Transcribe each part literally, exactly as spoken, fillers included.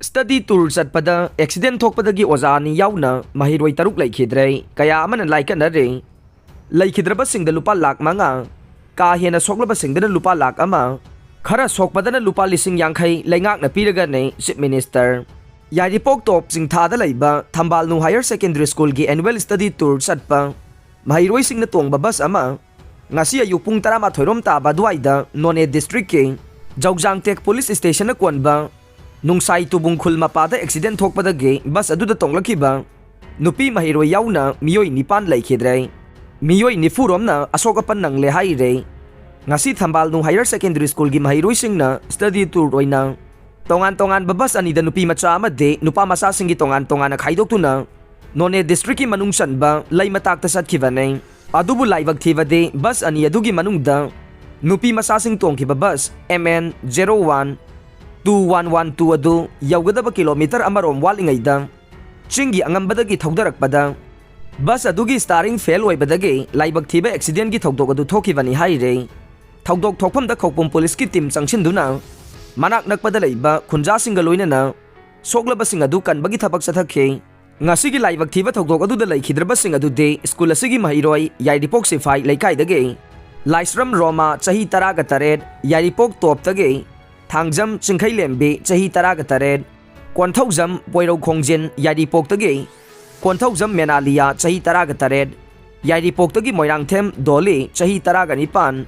Study tour ꯆꯠꯄꯗ accident ꯊꯣꯛꯄꯗꯒꯤ ꯑꯣꯖꯥ ꯑꯅꯤ ꯌꯥꯎꯅ ꯃꯍꯩꯔꯣꯏ ꯇꯔꯨꯛ ꯂꯩꯈꯤꯗ꯭ꯔꯦ꯫ ꯀꯌꯥ ꯑꯃꯅ ꯂꯥꯏꯀꯠꯅꯔꯦ꯫ ꯂꯩꯈꯤꯗ꯭ꯔꯕꯁꯤꯡꯗ ꯂꯨꯄꯥ ꯂꯥꯈ ꯃꯉꯥ, ꯀꯥ ꯍꯦꯟꯅ ꯁꯣꯛꯂꯕꯁꯤꯡꯗꯅ ꯂꯨꯄꯥ ꯂꯥꯈ ꯑꯃ, ꯈꯔ ꯁꯣꯛꯄꯗꯅ ꯂꯨꯄꯥ ꯂꯤꯁꯤꯡ ꯌꯥꯡꯈꯩ ꯂꯩꯉꯥꯛꯅ ꯄꯤꯔꯒꯅꯤ Chief Minister꯫ ꯌꯥꯏꯔꯤꯄꯣꯛ ꯇꯣꯞ ꯆꯤꯡꯊꯥꯗ ꯂꯩꯕ ꯊꯝꯕꯥꯜꯅꯨ Higher Secondary Schoolꯒꯤ annual study tour ꯆꯠꯄ ꯃꯍꯩꯔꯣꯏꯁꯤꯡꯅ ꯇꯣꯡꯕ ꯕꯁ ꯑꯃ ꯉꯁꯤ ꯑꯌꯨꯛ ꯄꯨꯡ ꯇꯔꯥꯃꯥꯊꯣꯏ ꯔꯣꯝ ꯇꯥꯕ ꯑꯗꯨꯋꯥꯏꯗ ꯅꯣꯅꯦ districtꯀꯤ ꯖꯧꯖꯥꯡꯇꯦꯛ police stationꯅ ꯀꯣꯟꯕ ꯅꯨꯡꯁꯥꯏ ꯇꯨꯕꯨꯡ ꯈꯨꯜ ꯃꯄꯥꯗ accident ꯊꯣꯛꯄꯗꯒꯤ ꯕꯁ ꯑꯗꯨꯗ ꯇꯣꯡꯂꯛꯈꯤꯕ ꯅꯨꯄꯤ ꯃꯍꯩꯔꯣꯏ ꯌꯥꯎꯅ ꯃꯤꯑꯣꯏ ꯅꯤꯄꯥꯟ ꯂꯩꯈꯤꯗ꯭ꯔꯦ꯫ ꯃꯤꯑꯣꯏ ꯅꯤꯐꯨ ꯔꯣꯝꯅ ꯑꯁꯣꯛ ꯑꯄꯟ ꯅꯪꯂꯦ ꯍꯥꯏꯔꯦ꯫ ꯉꯁꯤ ꯊꯝꯕꯥꯜꯅꯨ Higher Secondary Schoolꯒꯤ ꯃꯍꯩꯔꯣꯏꯁꯤꯡꯅ study tour ꯑꯣꯏꯅ ꯇꯣꯉꯥꯟ ꯇꯣꯉꯥꯟꯕ ꯕꯁ ꯑꯅꯤꯗ ꯅꯨꯄꯤ ꯃꯆꯥ ꯑꯃꯗꯤ ꯅꯨꯄꯥ ꯃꯆꯥꯁꯤꯡꯒꯤ ꯇꯣꯉꯥꯟ ꯇꯣꯉꯥꯟꯅ ꯈꯥꯏꯗꯣꯛꯇꯨꯅ ꯅꯣꯅꯦ districtꯀꯤ ꯃꯅꯨꯡ ꯆꯟꯕ ꯂꯩ ꯃꯇꯥꯛꯇ ꯆꯠꯈꯤꯕꯅꯤ꯫ ꯑꯗꯨꯕꯨ ꯂꯥꯏꯕꯛ ꯊꯤꯕꯗꯤ ꯕꯁ ꯑꯅꯤ ꯑꯗꯨꯒꯤ ꯃꯅꯨꯡꯗ ꯅꯨꯄꯤ ꯃꯆꯥꯁꯤꯡ ꯇꯣꯡꯈꯤꯕ bus M N zero one two one one two ꯑꯗꯨ ꯌꯧꯒꯗꯕ ꯀꯤꯂꯣꯃꯤꯇꯔ ꯑꯃꯔꯣꯝ ꯋꯥꯠꯂꯤꯉꯩꯗ ꯆꯤꯡꯒꯤ ꯑꯉꯝꯕꯗꯒꯤ ꯊꯧꯗꯔꯛꯄꯗ ꯕꯁ ꯑꯗꯨꯒꯤ steering fail ꯑꯣꯏꯕꯗꯒꯤ ꯂꯥꯏꯕꯛ ꯊꯤꯕ accidentꯀꯤ ꯊꯧꯗꯣꯛ ꯑꯗꯨ ꯊꯣꯛꯈꯤꯕꯅꯤ ꯍꯥꯏꯔꯦ꯫ ꯊꯧꯗꯣꯛ ꯊꯣꯛꯐꯝꯗ ꯈꯧꯄꯨꯝ policeꯀꯤ team ꯆꯪꯁꯤꯟꯗꯨꯅ ꯃꯅꯥꯛ ꯅꯛꯄꯗ ꯂꯩꯕ ꯈꯨꯟꯖꯥꯁꯤꯡꯒ ꯂꯣꯏꯅꯅ ꯁꯣꯛꯂꯕꯁꯤꯡ ꯑꯗꯨ ꯀꯟꯕꯒꯤ ꯊꯕꯛ ꯆꯠꯊꯈꯤ꯫ ꯉꯁꯤꯒꯤ ꯂꯥꯏꯕꯛ ꯊꯤꯕ ꯊꯧꯗꯣꯛ ꯑꯗꯨꯗ ꯂꯩꯈꯤꯗ꯭ꯔꯕꯁꯤꯡ ꯑꯗꯨꯗꯤ school ꯑꯁꯤꯒꯤ ꯃꯍꯩꯔꯣꯏ ꯌꯥꯏꯔꯤꯄꯣꯛ ꯁꯤꯐꯥꯏ ꯂꯩꯀꯥꯏꯗꯒꯤ ꯂꯥꯏꯁ꯭ꯔꯝ ꯔꯣꯃꯥ ꯆꯍꯤ ꯇꯔꯥꯒ ꯇꯔꯦꯠ ꯌꯥꯏꯔꯤꯄꯣꯛ ꯇꯣꯞꯇꯒꯤ, ꯊꯥꯡꯖꯝ ꯆꯤꯡꯈꯩꯂꯦꯝꯕꯤ ꯆꯍꯤ ꯇꯔꯥꯒ ꯇꯔꯦꯠ, ꯀꯣꯟꯊꯧꯖꯝ ꯄꯣꯏꯔꯧ ꯈꯣꯡꯖꯤꯟ ꯌꯥꯏꯔꯤꯄꯣꯛꯇꯒꯤ, ꯀꯣꯟꯊꯧꯖꯝ ꯃꯦꯅꯥꯂꯤꯌꯥ ꯆꯍꯤ ꯇꯔꯥꯒ ꯇꯔꯦꯠ, ꯌꯥꯏꯔꯤꯄꯣꯛꯇꯒꯤ ꯃꯣꯏꯔꯥꯡꯊꯦꯝ ꯗꯣꯂꯤ ꯆꯍꯤ ꯇꯔꯥꯒ ꯅꯤꯄꯥꯟ,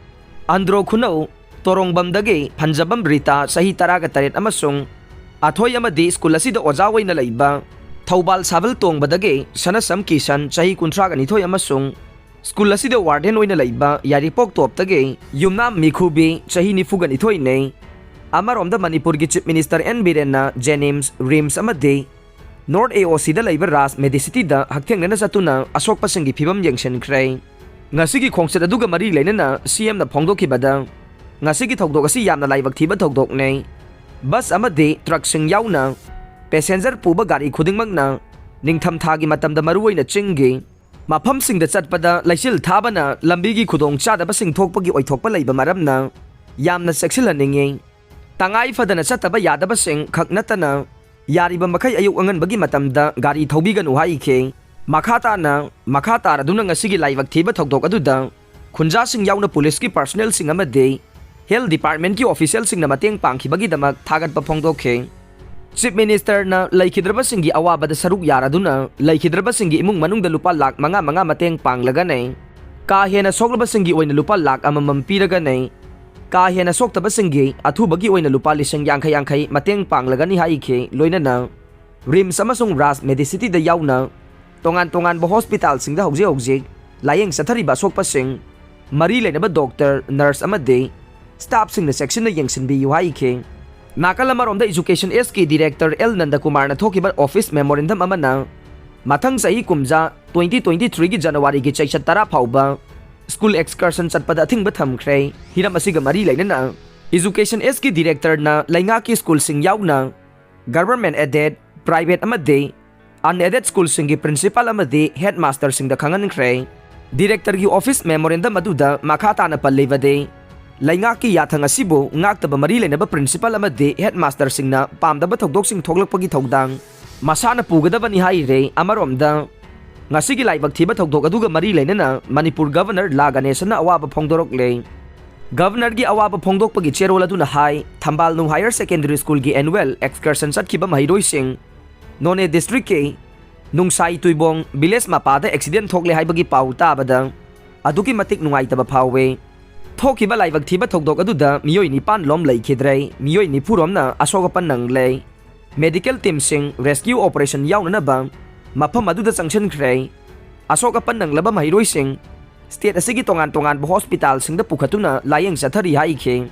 ꯑꯟꯗ꯭ꯔꯣ ꯈꯨꯅꯧ ꯇꯣꯔꯣꯡꯕꯝꯗꯒꯤ ꯐꯟꯖꯕꯝ ꯔꯤꯇꯥ ꯆꯍꯤ ꯇꯔꯥꯒ ꯇꯔꯦꯠ ꯑꯃꯁꯨꯡ ꯑꯊꯣꯏ ꯑꯃꯗꯤ school ꯑꯁꯤꯗ ꯑꯣꯖꯥ ꯑꯣꯏꯅ ꯂꯩꯕ ꯊꯧꯕꯥꯜ ꯁꯥꯕꯜ ꯇꯣꯡꯕꯗꯒꯤ ꯁꯅꯁꯝ ꯀꯤꯁꯟ ꯆꯍꯤ ꯀꯨꯟꯊ꯭ꯔꯥꯒ ꯅꯤꯊꯣꯏ ꯑꯃꯁꯨꯡ school ꯑꯁꯤꯗ warden ꯑꯣꯏꯅ ꯂꯩꯕ ꯌꯥꯏꯔꯤꯄꯣꯛ ꯇꯣꯞꯇꯒꯤ ꯌꯨꯝꯅꯥꯝ ꯃꯤꯈꯨꯕꯤ ꯆꯍꯤ ꯅꯤꯐꯨꯒ ꯅꯤꯊꯣꯏꯅꯤ꯫ ꯑꯃꯔꯣꯝꯗ ꯃꯅꯤꯄꯨꯔꯒꯤ Chief Minister N ꯕꯤꯔꯦꯟꯅ JNIMS, RIMS ꯑꯃꯗꯤ North AOCꯗ ꯂꯩꯕ ꯔꯥꯖ Medicityꯗ ꯍꯛꯊꯦꯡꯅꯅ ꯆꯠꯇꯨꯅ ꯑꯁꯣꯛꯄꯁꯤꯡꯒꯤ ꯐꯤꯕꯝ ꯌꯦꯡꯁꯤꯟꯈ꯭ꯔꯦ꯫ ꯉꯁꯤꯒꯤ ꯈꯣꯡꯆꯠ ꯑꯗꯨꯒ ꯃꯔꯤ ꯂꯩꯅꯅ CMꯅ ꯐꯣꯡꯗꯣꯛꯈꯤꯕꯗ, ꯉꯁꯤꯒꯤ ꯊꯧꯗꯣꯛ ꯑꯁꯤ ꯌꯥꯝꯅ ꯂꯥꯏꯕꯛ ꯊꯤꯕ ꯊꯧꯗꯣꯛꯅꯤ꯫ ꯕꯁ ꯑꯃꯗꯤ ꯇ꯭ꯔꯛꯁꯤꯡ ꯌꯥꯎꯅ passenger ꯄꯨꯕ ꯒꯥꯔꯤ ꯈꯨꯗꯤꯡꯃꯛꯅ ꯅꯤꯡꯊꯝꯊꯥꯒꯤ ꯃꯇꯝꯗ ꯃꯔꯨꯑꯣꯏꯅ ꯆꯤꯡꯒꯤ ꯃꯐꯝꯁꯤꯡꯗ ꯆꯠꯄꯗ ꯂꯩꯆꯤꯜ ꯊꯥꯕꯅ ꯂꯝꯕꯤꯒꯤ ꯈꯨꯗꯣꯡꯆꯥꯗꯕꯁꯤꯡ ꯊꯣꯛꯄꯒꯤ ꯑꯣꯏꯊꯣꯛꯄ ꯂꯩꯕ ꯃꯔꯝꯅ ꯌꯥꯝꯅ ꯆꯦꯛꯁꯤꯜꯍꯟꯅꯤꯡꯏ꯫ ꯇꯉꯥꯏ ꯐꯗꯅ ꯆꯠꯇꯕ ꯌꯥꯗꯕꯁꯤꯡ ꯈꯛ ꯅꯠꯇꯅ ꯌꯥꯔꯤꯕ ꯃꯈꯩ ꯑꯌꯨꯛ ꯑꯉꯟꯕꯒꯤ ꯃꯇꯝꯗ ꯒꯥꯔꯤ ꯊꯧꯕꯤꯒꯅꯨ ꯍꯥꯏꯈꯤ꯫ ꯃꯈꯥ ꯇꯥꯅ, ꯃꯈꯥ ꯇꯥꯔꯗꯨꯅ ꯉꯁꯤꯒꯤ ꯂꯥꯏꯕꯛ ꯊꯤꯕ ꯊꯧꯗꯣꯛ ꯑꯗꯨꯗ ꯈꯨꯟꯖꯥꯁꯤꯡ ꯌꯥꯎꯅ ꯄꯨꯂꯤꯁꯀꯤ personnelꯁꯤꯡ ꯑꯃꯗꯤ health departmentꯀꯤ officialꯁꯤꯡꯅ ꯃꯇꯦꯡ ꯄꯥꯡꯈꯤꯕꯒꯤꯗꯃꯛ ꯊꯥꯒꯠꯄ ꯐꯣꯡꯗꯣꯛꯈꯤ꯫ Chief Ministerꯅ ꯂꯩꯈꯤꯗ꯭ꯔꯕꯁꯤꯡꯒꯤ ꯑꯋꯥꯕꯗ ꯁꯔꯨꯛ ꯌꯥꯔꯗꯨꯅ ꯂꯩꯈꯤꯗ꯭ꯔꯕꯁꯤꯡꯒꯤ ꯏꯃꯨꯡ ꯃꯅꯨꯡꯗ ꯂꯨꯄꯥ ꯂꯥꯈ ꯃꯉꯥ ꯃꯉꯥ ꯃꯇꯦꯡ ꯄꯥꯡꯂꯒꯅꯤ꯫ ꯀꯥ ꯍꯦꯟꯅ ꯁꯣꯛꯂꯕꯁꯤꯡꯒꯤ ꯑꯣꯏꯅ ꯂꯨꯄꯥ ꯂꯥꯈ ꯑꯃꯃꯝ ꯄꯤꯔꯒꯅꯤ꯫ ꯀꯥ ꯍꯦꯟꯅ ꯁꯣꯛꯇꯕꯁꯤꯡꯒꯤ ꯑꯊꯨꯕꯒꯤ ꯑꯣꯏꯅ ꯂꯨꯄꯥ ꯂꯤꯁꯤꯡ ꯌꯥꯡꯈꯩ ꯌꯥꯡꯈꯩ ꯃꯇꯦꯡ ꯄꯥꯡꯂꯒꯅꯤ ꯍꯥꯏꯈꯤ꯫ ꯂꯣꯏꯅꯅ RIMS ꯑꯃꯁꯨꯡ Raj Medicityꯗ ꯌꯥꯎꯅ ꯇꯣꯉꯥꯟ ꯇꯣꯉꯥꯟꯕ hospitalꯁꯤꯡꯗ ꯍꯧꯖꯤꯛ ꯍꯧꯖꯤꯛ ꯂꯥꯌꯦꯡ ꯆꯠꯊꯔꯤꯕ ꯑꯁꯣꯛꯄꯁꯤꯡ, ꯃꯔꯤ ꯂꯩꯅꯕ doctor, nurse ꯑꯃꯗꯤ staffꯁꯤꯡꯅ ꯆꯦꯛꯁꯤꯟꯅ ꯌꯦꯡꯁꯤꯟꯕꯤꯌꯨ ꯍꯥꯏꯈꯤ꯫ ꯅꯥꯀꯜ ꯑꯃꯔꯣꯝꯗ Education Sꯀꯤ director L ꯅꯟꯗꯀꯨꯃꯥꯔꯅ ꯊꯣꯛꯈꯤꯕ office memorandum ꯑꯃꯅ ꯃꯊꯪ ꯆꯍꯤ ꯀꯨꯝꯖꯥ twenty twenty threeꯒꯤ Januaryꯒꯤ ꯆꯩꯆꯠ ꯇꯔꯥ ꯐꯥꯎꯕ school excursion ꯆꯠꯄꯗ ꯑꯊꯤꯡꯕ ꯊꯝꯈ꯭ꯔꯦ꯫ ꯍꯤꯔꯝ ꯑꯁꯤꯒ ꯃꯔꯤ ꯂꯩꯅꯅ Education Sꯀꯤ directorꯅ ꯂꯩꯉꯥꯛꯀꯤ schoolꯁꯤꯡ ꯌꯥꯎꯅ government aided, private ꯑꯃꯗꯤ unaided schoolꯁꯤꯡꯒꯤ principal ꯑꯃꯗꯤ headmasterꯁꯤꯡꯗ ꯈꯪꯍꯟꯈ꯭ꯔꯦ꯫ Directorꯒꯤ office memorandum ꯑꯗꯨꯗ ꯃꯈꯥ ꯇꯥꯅ ꯄꯜꯂꯤꯕꯗꯤ, ꯂꯩꯉꯥꯛꯀꯤ ꯌꯥꯊꯪ ꯑꯁꯤꯕꯨ ꯉꯥꯛꯇꯕ ꯃꯔꯤ ꯂꯩꯅꯕ principal ꯑꯃꯗꯤ headmasterꯁꯤꯡꯅ ꯄꯥꯝꯗꯕ ꯊꯧꯗꯣꯛꯁꯤꯡ ꯊꯣꯛꯂꯛꯄꯒꯤ ꯊꯧꯗꯥꯡ ꯃꯁꯥꯅ ꯄꯨꯒꯗꯕꯅꯤ ꯍꯥꯏꯔꯦ꯫ ꯑꯃꯔꯣꯝꯗ, ꯉꯁꯤꯒꯤ ꯂꯥꯏꯕꯛ ꯊꯤꯕ ꯊꯧꯗꯣꯛ ꯑꯗꯨꯒ ꯃꯔꯤ ꯂꯩꯅꯅ ꯃꯅꯤꯄꯨꯔ Governor ꯂꯥ ꯒꯅꯦꯁꯟꯅ ꯑꯋꯥꯕ ꯐꯣꯡꯗꯣꯔꯛꯂꯦ꯫ Governorꯒꯤ ꯑꯋꯥꯕ ꯐꯣꯡꯗꯣꯛꯄꯒꯤ ꯆꯦꯔꯣꯜ ꯑꯗꯨꯅ ꯍꯥꯏ, ꯊꯝꯕꯥꯜꯅꯨ Higher Secondary Schoolꯒꯤ annual excursion ꯆꯠꯈꯤꯕ ꯃꯍꯩꯔꯣꯏꯁꯤꯡ ꯅꯣꯅꯦ districtꯀꯤ ꯅꯨꯡꯁꯥꯏ ꯇꯨꯏꯕꯣꯡ village ꯃꯄꯥꯗ accident ꯊꯣꯛꯂꯦ ꯍꯥꯏꯕꯒꯤ ꯄꯥꯎ ꯇꯥꯕꯗ ꯑꯗꯨꯛꯀꯤ ꯃꯇꯤꯛ ꯅꯨꯡꯉꯥꯏꯇꯕ ꯐꯥꯎꯋꯦ꯫ ꯊꯣꯛꯈꯤꯕ ꯂꯥꯏꯕꯛ ꯊꯤꯕ ꯊꯧꯗꯣꯛ ꯑꯗꯨꯗ ꯃꯤꯑꯣꯏ ꯅꯤꯄꯥꯟ ꯂꯣꯝ ꯂꯩꯈꯤꯗ꯭ꯔꯦ, ꯃꯤꯑꯣꯏ ꯅꯤꯐꯨ ꯔꯣꯝꯅ ꯑꯁꯣꯛ ꯑꯄꯟ ꯅꯪꯂꯦ꯫ Medical teamꯁꯤꯡ rescue operation ꯌꯥꯎꯅꯅꯕ ꯃꯐꯝ ꯑꯗꯨꯗ ꯆꯪꯁꯤꯟꯈ꯭ꯔꯦ꯫ ꯑꯁꯣꯛ ꯑꯄꯟ ꯅꯪꯂꯕ ꯃꯍꯩꯔꯣꯏꯁꯤꯡ state ꯑꯁꯤꯒꯤ ꯇꯣꯉꯥꯟ ꯇꯣꯉꯥꯟꯕ hospitalꯁꯤꯡꯗ ꯄꯨꯈꯠꯇꯨꯅ ꯂꯥꯌꯦꯡ ꯆꯠꯊꯔꯤ ꯍꯥꯏꯈꯤ꯫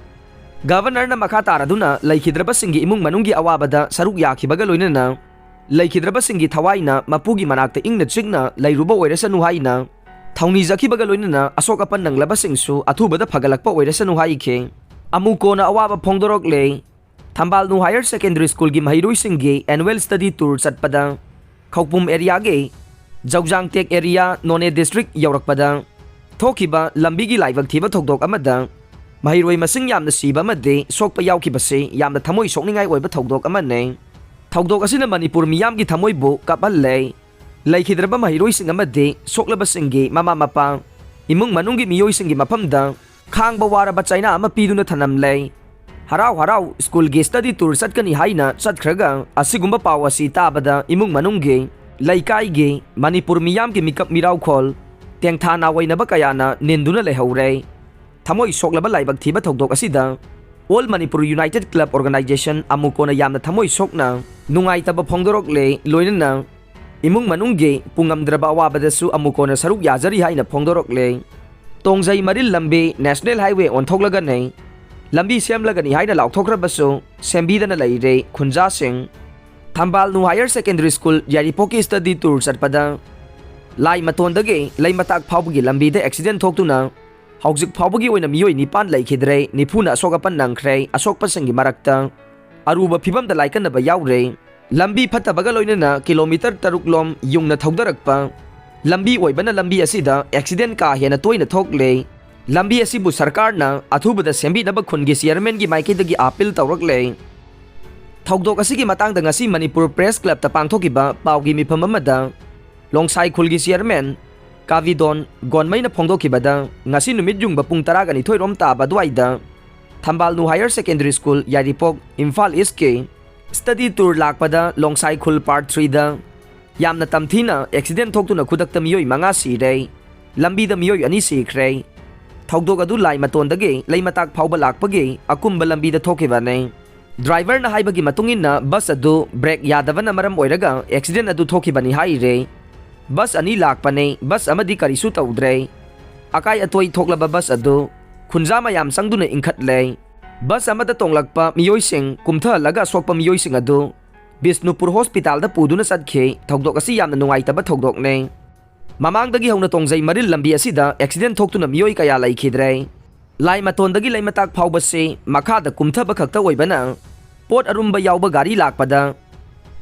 Governorꯅ ꯃꯈꯥ ꯇꯥꯔꯗꯨꯅ ꯂꯩꯈꯤꯗ꯭ꯔꯕꯁꯤꯡꯒꯤ ꯏꯃꯨꯡ ꯃꯅꯨꯡꯒꯤ ꯑꯋꯥꯕꯗ ꯁꯔꯨꯛ ꯌꯥꯈꯤꯕꯒ ꯂꯣꯏꯅꯅ ꯂꯩꯈꯤꯗ꯭ꯔꯕꯁꯤꯡꯒꯤ ꯊꯋꯥꯏꯅ ꯃꯄꯨꯒꯤ ꯃꯅꯥꯛꯇ ꯏꯪꯅ ꯆꯤꯛꯅ ꯂꯩꯔꯨꯕ ꯑꯣꯏꯔꯁꯅꯨ ꯍꯥꯏꯅ ꯊꯧꯅꯤꯖꯈꯤꯕꯒ ꯂꯣꯏꯅꯅ ꯑꯁꯣꯛ ꯑꯄꯟ ꯅꯪꯂꯕꯁꯤꯡꯁꯨ ꯑꯊꯨꯕꯗ ꯐꯒꯠꯂꯛꯄ ꯑꯣꯏꯔꯁꯅꯨ ꯍꯥꯏꯈꯤ꯫ ꯑꯃꯨꯛ ꯀꯣꯟꯅ ꯑꯋꯥꯕ ꯐꯣꯡꯗꯣꯔꯛꯂꯦ꯫ ꯊꯝꯕꯥꯜꯅꯨ Higher Secondary Schoolꯒꯤ ꯃꯍꯩꯔꯣꯏꯁꯤꯡꯒꯤ annual study tour ꯆꯠꯄꯗ ꯈꯧꯄꯨꯝ areaꯒꯤ ꯖꯧꯖꯥꯡꯇꯦꯛ area, ꯅꯣꯅꯦ district ꯌꯧꯔꯛꯄꯗ ꯊꯣꯛꯈꯤꯕ ꯂꯝꯕꯤꯒꯤ ꯂꯥꯏꯕꯛ ꯊꯤꯕ ꯊꯧꯗꯣꯛ ꯑꯃꯗ ꯃꯍꯩꯔꯣꯏ ꯃꯁꯤꯡ ꯌꯥꯝꯅ ꯁꯤꯕ ꯑꯃꯗꯤ ꯁꯣꯛꯄ ꯌꯥꯎꯈꯤꯕꯁꯤ ꯌꯥꯝꯅ ꯊꯃꯣꯏ ꯁꯣꯛꯅꯤꯡꯉꯥꯏ ꯑꯣꯏꯕ ꯊꯧꯗꯣꯛ ꯑꯃꯅꯤ꯫ ꯊꯧꯗꯣꯛ ꯑꯁꯤꯅ ꯃꯅꯤꯄꯨꯔ ꯃꯤꯌꯥꯝꯒꯤ ꯊꯃꯣꯏꯕꯨ ꯀꯞꯍꯜꯂꯦ꯫ ꯂꯩꯈꯤꯗ꯭ꯔꯕ ꯃꯍꯩꯔꯣꯏꯁꯤꯡ ꯑꯃꯗꯤ ꯁꯣꯛꯂꯕꯁꯤꯡꯒꯤ ꯃꯃꯥ ꯃꯄꯥ, ꯏꯃꯨꯡ ꯃꯅꯨꯡꯒꯤ ꯃꯤꯑꯣꯏꯁꯤꯡꯒꯤ ꯃꯐꯝꯗ ꯈꯥꯡꯕ ꯋꯥꯔꯕ ꯆꯩꯅꯥ ꯑꯃ ꯄꯤꯗꯨꯅ ꯊꯅꯝꯂꯦ꯫ ꯍꯔꯥꯎ ꯍꯔꯥꯎ ꯁ꯭ꯀꯨꯜꯒꯤ ꯁ꯭ꯇꯗꯤ ꯇꯨꯔ ꯆꯠꯀꯅꯤ ꯍꯥꯏꯅ ꯆꯠꯈ꯭ꯔꯒ ꯑꯁꯤꯒꯨꯝꯕ ꯄꯥꯎ ꯑꯁꯤ ꯇꯥꯕꯗ ꯏꯃꯨꯡ ꯃꯅꯨꯡꯒꯤ, ꯂꯩꯀꯥꯏꯒꯤ, ꯃꯅꯤꯄꯨꯔ ꯃꯤꯌꯥꯝꯒꯤ ꯃꯤꯀꯞ ꯃꯤꯔꯥꯎꯈꯣꯜ, ꯇꯦꯡꯊꯥ ꯅꯥꯋꯩꯅꯕ ꯀꯌꯥꯅ ꯅꯤꯟꯗꯨꯅ ꯂꯩꯍꯧꯔꯦ꯫ ꯊꯃꯣꯏ ꯁꯣꯛꯂꯕ ꯂꯥꯏꯕꯛ ꯊꯤꯕ ꯊꯧꯗꯣꯛ ꯑꯁꯤꯗ All Manipur United Club Organization ꯑꯃꯨꯀꯣꯅ ꯌꯥꯝꯅ ꯊꯃꯣꯏ ꯁꯣꯛꯅ ꯅꯨꯡꯉꯥꯏꯇꯕ ꯐꯣꯡꯗꯣꯔꯛꯂꯦ, ꯂꯣꯏꯅꯅ ꯏꯃꯨꯡ ꯃꯅꯨꯡꯒꯤ ꯄꯨꯡꯉꯝꯗ꯭ꯔꯕ ꯑꯋꯥꯕꯗꯁꯨ ꯑꯃꯨꯀꯣꯅ ꯁꯔꯨꯛ ꯌꯥꯖꯔꯤ ꯍꯥꯏꯅ ꯐꯣꯡꯗꯣꯔꯛꯂꯦ꯫ ꯇꯣꯡꯖꯩ ꯃꯔꯤꯜ ꯂꯝꯕꯤ National Highway ꯑꯣꯟꯊꯣꯛꯂꯒꯅꯤ, ꯂꯝꯕꯤ ꯁꯦꯝꯂꯒꯅꯤ ꯍꯥꯏꯅ ꯂꯥꯎꯊꯣꯛꯈ꯭ꯔꯕꯁꯨ ꯁꯦꯝꯕꯤꯗꯅ ꯂꯩꯔꯦ ꯈꯨꯟꯖꯥꯁꯤꯡ꯫ ꯊꯝꯕꯥꯜꯅꯨ Higher Secondary School ꯌꯥꯏꯔꯤꯄꯣꯛꯀꯤ study tour ꯆꯠꯄꯗ ꯂꯥꯏ ꯃꯇꯣꯟꯗꯒꯤ ꯂꯩꯃꯇꯥꯛ ꯐꯥꯎꯕꯒꯤ ꯂꯝꯕꯤꯗ accident ꯊꯣꯛꯇꯨꯅ ꯍꯧꯖꯤꯛ ꯐꯥꯎꯕꯒꯤ ꯑꯣꯏꯅ ꯃꯤꯑꯣꯏ ꯅꯤꯄꯥꯟ ꯂꯩꯈꯤꯗ꯭ꯔꯦ, ꯅꯤꯐꯨꯅ ꯑꯁꯣꯛ ꯑꯄꯟ ꯅꯪꯈ꯭ꯔꯦ꯫ ꯑꯁꯣꯛꯄꯁꯤꯡꯒꯤ ꯃꯔꯛꯇ ꯑꯔꯨꯕ ꯐꯤꯕꯝꯗ ꯂꯥꯏꯀꯠꯅꯕ ꯌꯥꯎꯔꯦ꯫ ꯂꯝꯕꯤ ꯐꯠꯇꯕꯒ ꯂꯣꯏꯅꯅ ꯀꯤꯂꯣꯃꯤꯇꯔ ꯇꯔꯨꯛ ꯂꯣꯝ ꯌꯨꯡꯅ ꯊꯧꯗꯔꯛꯄ ꯂꯝꯕꯤ ꯑꯣꯏꯕꯅ ꯂꯝꯕꯤ ꯑꯁꯤꯗ accident ꯀꯥ ꯍꯦꯟꯅ ꯇꯣꯏꯅ ꯊꯣꯛꯂꯦ꯫ ꯂꯝꯕꯤ ꯑꯁꯤꯕꯨ ꯁꯔꯀꯥꯔꯅ ꯑꯊꯨꯕꯗ ꯁꯦꯝꯕꯤꯅꯕ ꯈꯨꯟꯒꯤ chairman ꯒꯤ ꯃꯥꯏꯀꯩꯗꯒꯤ appeal ꯇꯧꯔꯛꯂꯦ꯫ ꯊꯧꯗꯣꯛ ꯑꯁꯤꯒꯤ ꯃꯇꯥꯡꯗ ꯉꯁꯤ ꯃꯅꯤꯄꯨꯔ Press Club ꯇ ꯄꯥꯡꯊꯣꯛꯈꯤꯕ ꯄꯥꯎꯒꯤ ꯃꯤꯐꯝ ꯑꯃꯗ ꯂꯣꯡꯁꯥꯏ ꯈꯨꯜꯒꯤ chairman ꯀꯥꯕꯤꯗꯣꯟ ꯒꯣꯟꯃꯩꯅ ꯐꯣꯡꯗꯣꯛꯈꯤꯕꯗ, ꯉꯁꯤ ꯅꯨꯃꯤꯠ ꯌꯨꯡꯕ ꯄꯨꯡ ꯇꯔꯥꯒ ꯅꯤꯊꯣꯏ ꯔꯣꯝ ꯇꯥꯕ ꯑꯗꯨꯋꯥꯏꯗ ꯊꯝꯕꯥꯜꯅꯨ Higher Secondary School ꯌꯥꯏꯔꯤꯄꯣꯛ, ꯏꯝꯐꯥꯜ East ꯀꯤ study tour ꯂꯥꯛꯄꯗ ꯂꯣꯡꯁꯥꯏ ꯈꯨꯜ Part three ꯗ ꯌꯥꯝꯅ ꯇꯝꯊꯤꯅ accident ꯊꯣꯛꯇꯨꯅ ꯈꯨꯗꯛꯇ ꯃꯤꯑꯣꯏ ꯃꯉꯥ ꯁꯤꯔꯦ꯫ ꯂꯝꯕꯤꯗ ꯃꯤꯑꯣꯏ ꯑꯅꯤ ꯁꯤꯈ꯭ꯔꯦ꯫ ꯊꯧꯗꯣꯛ ꯑꯗꯨ ꯂꯥꯏ ꯃꯇꯣꯟꯗꯒꯤ ꯂꯩꯃꯇꯥꯛ ꯐꯥꯎꯕ ꯂꯥꯛꯄꯒꯤ ꯑꯀꯨꯝꯕ ꯂꯝꯕꯤꯗ ꯊꯣꯛꯈꯤꯕꯅꯤ꯫ Driver ꯅ ꯍꯥꯏꯕꯒꯤ ꯃꯇꯨꯡ ꯏꯟꯅ, bus ꯑꯗꯨ brake ꯌꯥꯗꯕꯅ ꯃꯔꯝ ꯑꯣꯏꯔꯒ accident ꯑꯗꯨ ꯊꯣꯛꯈꯤꯕꯅꯤ ꯍꯥꯏꯔꯦ꯫ Bus ꯑꯅꯤ ꯂꯥꯛꯄꯅꯦ, bus ꯑꯃꯗꯤ ꯀꯔꯤꯁꯨ ꯇꯧꯗ꯭ꯔꯦ꯫ ꯑꯀꯥꯏ ꯑꯇꯣꯏ ꯊꯣꯛꯂꯕ bus ꯑꯗꯨ ꯈꯨꯟꯖꯥ ꯃꯌꯥꯝ ꯆꯪꯗꯨꯅ ꯏꯟꯈꯠꯂꯦ꯫ Bus ꯑꯃꯗ ꯇꯣꯡꯂꯛꯄ ꯃꯤꯑꯣꯏꯁꯤꯡ ꯀꯨꯝꯊꯍꯜꯂꯒ ꯑꯁꯣꯛꯄ ꯃꯤꯑꯣꯏꯁꯤꯡ ꯑꯗꯨ ꯕꯤꯁꯅꯨꯄꯨꯔ hospital ꯗ ꯄꯨꯗꯨꯅ ꯆꯠꯈꯤ꯫ ꯊꯧꯗꯣꯛ ꯑꯁꯤ ꯌꯥꯝꯅ ꯅꯨꯡꯉꯥꯏꯇꯕ ꯊꯧꯗꯣꯛꯅꯦ꯫ ꯃꯃꯥꯡꯗꯒꯤ ꯍꯧꯅ ꯇꯣꯡꯖꯩ ꯃꯔꯤꯜ ꯂꯝꯕꯤ ꯑꯁꯤꯗ accident ꯊꯣꯛꯇꯨꯅ ꯃꯤꯑꯣꯏ ꯀꯌꯥ ꯂꯩꯈꯤꯗ꯭ꯔꯦ꯫ ꯂꯥꯏ ꯃꯇꯣꯟꯗꯒꯤ ꯂꯩꯃꯇꯥꯛ ꯐꯥꯎꯕꯁꯤ ꯃꯈꯥꯗ ꯀꯨꯝꯊꯕ ꯈꯛꯇ ꯑꯣꯏꯕꯅ, ꯄꯣꯠ ꯑꯔꯨꯝꯕ ꯌꯥꯎꯕ ꯒꯥꯔꯤ ꯂꯥꯛꯄꯗ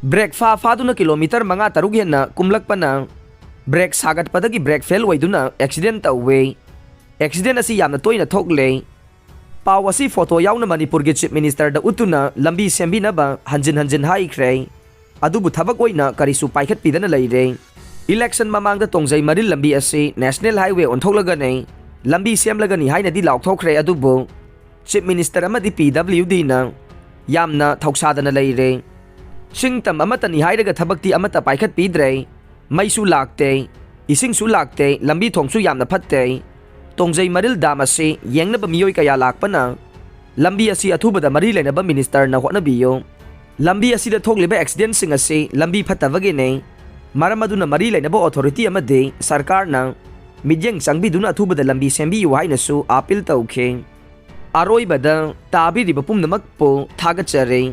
brake ꯐꯥ ꯐꯥꯗꯨꯅ ꯀꯤꯂꯣꯃꯤꯇꯔ ꯃꯉꯥ ꯇꯔꯨꯛ ꯍꯦꯟꯅ ꯀꯨꯝꯂꯛꯄꯅ, brake ꯁꯥꯒꯠꯄꯗꯒꯤ brake fail ꯑꯣꯏꯗꯨꯅ accident ꯇꯧꯋꯦ꯫ Accident ꯑꯁꯤ ꯌꯥꯝꯅ ꯇꯣꯏꯅ ꯊꯣꯛꯂꯦ꯫ ꯄꯥꯎ ꯑꯁꯤ ꯐꯣꯇꯣ ꯌꯥꯎꯅ ꯃꯅꯤꯄꯨꯔꯒꯤ ꯆꯤꯐ ꯃꯤꯅꯤꯁꯇꯔꯗ ꯎꯠꯇꯨꯅ ꯂꯝꯕꯤ ꯁꯦꯝꯕꯤꯅꯕ ꯍꯟꯖꯤꯟ ꯍꯟꯖꯤꯟ ꯍꯥꯏꯈ꯭ꯔꯦ꯫ ꯑꯗꯨꯕꯨ ꯊꯕꯛ ꯑꯣꯏꯅ ꯀꯔꯤꯁꯨ ꯄꯥꯏꯈꯠꯄꯤꯗꯅ ꯂꯩꯔꯦ꯫ ꯏꯂꯦꯛꯁꯟ ꯃꯃꯥꯡꯗ ꯇꯣꯡꯖꯩ ꯃꯔꯤꯜ ꯂꯝꯕꯤ ꯑꯁꯤ ꯅꯦꯁꯅꯦꯜ ꯍꯥꯏꯋꯦ ꯑꯣꯟꯊꯣꯛꯂꯒꯅꯤ, ꯂꯝꯕꯤ ꯁꯦꯝꯂꯒꯅꯤ ꯍꯥꯏꯅꯗꯤ ꯂꯥꯎꯊꯣꯛꯈ꯭ꯔꯦ, ꯑꯗꯨꯕꯨ ꯆꯤꯐ ꯃꯤꯅꯤꯁꯇꯔ ꯑꯃꯗꯤ ꯄꯤ ꯗꯕ꯭ꯂꯤꯌꯨ ꯗꯤꯅ ꯌꯥꯝꯅ ꯊꯧꯁꯥꯗꯅ ꯂꯩꯔꯦ꯫ ꯆꯤꯡ ꯇꯝ ꯑꯃꯠꯇꯅꯤ ꯍꯥꯏꯔꯒ ꯊꯕꯛꯇꯤ ꯑꯃꯠꯇ ꯄꯥꯏꯈꯠꯄꯤꯗ꯭ꯔꯦ꯫ ꯃꯩꯁꯨ ꯂꯥꯛꯇꯦ, ꯏꯁꯤꯡꯁꯨ ꯂꯥꯛꯇꯦ, ꯂꯝꯕꯤ ꯊꯣꯡꯁꯨ ꯌꯥꯝꯅ ꯐꯠꯇꯦ꯫ ꯇꯣꯡꯖꯩ ꯃꯔꯤꯜ ꯗꯥꯝ ꯑꯁꯤ ꯌꯦꯡꯅꯕ ꯃꯤꯑꯣꯏ ꯀꯌꯥ ꯂꯥꯛꯄꯅ ꯂꯝꯕꯤ ꯑꯁꯤ ꯑꯊꯨꯕꯗ ꯃꯔꯤ ꯂꯩꯅꯕ ꯃꯤꯅꯤꯁꯇꯔꯅ ꯍꯣꯠꯅꯕꯤꯌꯨ꯫ ꯂꯝꯕꯤ ꯑꯁꯤꯗ ꯊꯣꯛꯂꯤꯕ ꯑꯦꯛꯁꯤꯗꯦꯟꯁꯤꯡ ꯑꯁꯤ ꯂꯝꯕꯤ ꯐꯠꯇꯕꯒꯤꯅꯤ꯫ ꯃꯔꯝ ꯑꯗꯨꯅ ꯃꯔꯤ ꯂꯩꯅꯕ ꯑꯣꯊꯣꯔꯤꯇꯤ ꯑꯃꯗꯤ ꯁꯔꯀꯥꯔꯅ ꯃꯤꯠꯌꯦꯡ ꯆꯪꯕꯤꯗꯨꯅ ꯑꯊꯨꯕꯗ ꯂꯝꯕꯤ ꯁꯦꯝꯕꯤꯌꯨ ꯍꯥꯏꯅꯁꯨ ꯑꯥꯄꯤꯜ ꯇꯧꯈꯤ꯫ ꯑꯔꯣꯏꯕꯗ ꯇꯥꯕꯤꯔꯤꯕ ꯄꯨꯝꯅꯃꯛꯄꯨ ꯊꯥꯒꯠꯆꯔꯤ꯫